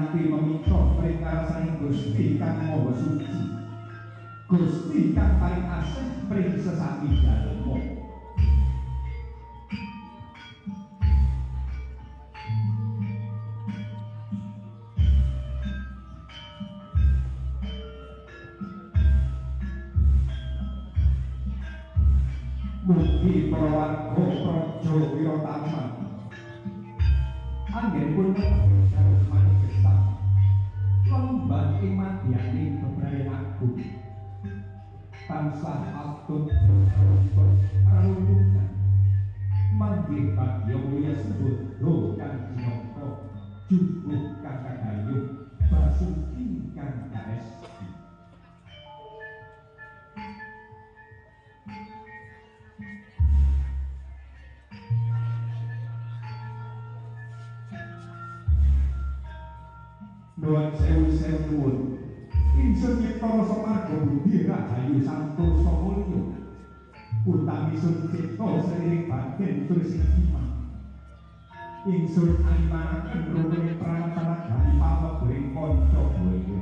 Kanthi meminta mring ngarsaning Gusti kang Maha Suci. Gusti kang paring asih mring sesami jalma. Mugi para warga Praja Wiratama anggenipun manik gesang lemban ing madyaning bebrayan agung tansah atut reruntungan manggih bagya mulya sembodho kang jinangka jumbuh kang kagayuh basuki kang kaesti. Nuwun sewu-sewu nuwun. Ingsun nyipta rasa marga budi rahayu santosa mulya. Utami sun cipta seiring batin tur sing iman. Ingsun animanaken rukune pranatagani pamebering kanca boyo.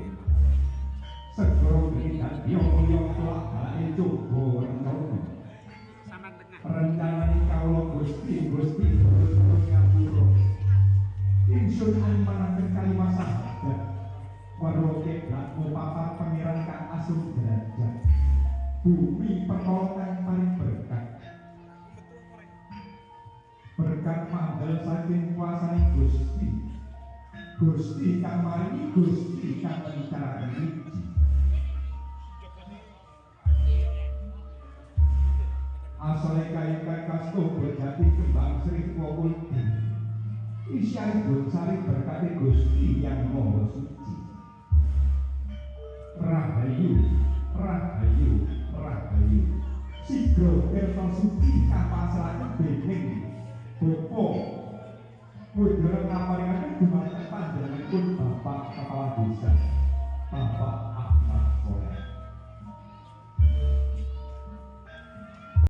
Segara geni dadi mulya kelak balake coba rencana. Rencanane kawula Gusti Gusti nuwun ngapura. Ingsun animanaken kalimah sahadat weruh kiblatmu papar pangeran kang asung derajat bumi perkara kang paling berkat berkat mandel saking kuasane Gusti Gusti kang maringi Gusti kang lencaraken wiji asale kayu kang kastoba jati kembang sri kulti isyaripun sari berkati Gusti yang Maha Suci. Rahayu, rahayu, rahayu. Sigra tirta suci kapasraken dening Bapa. Mudhara kaparingaken dumateng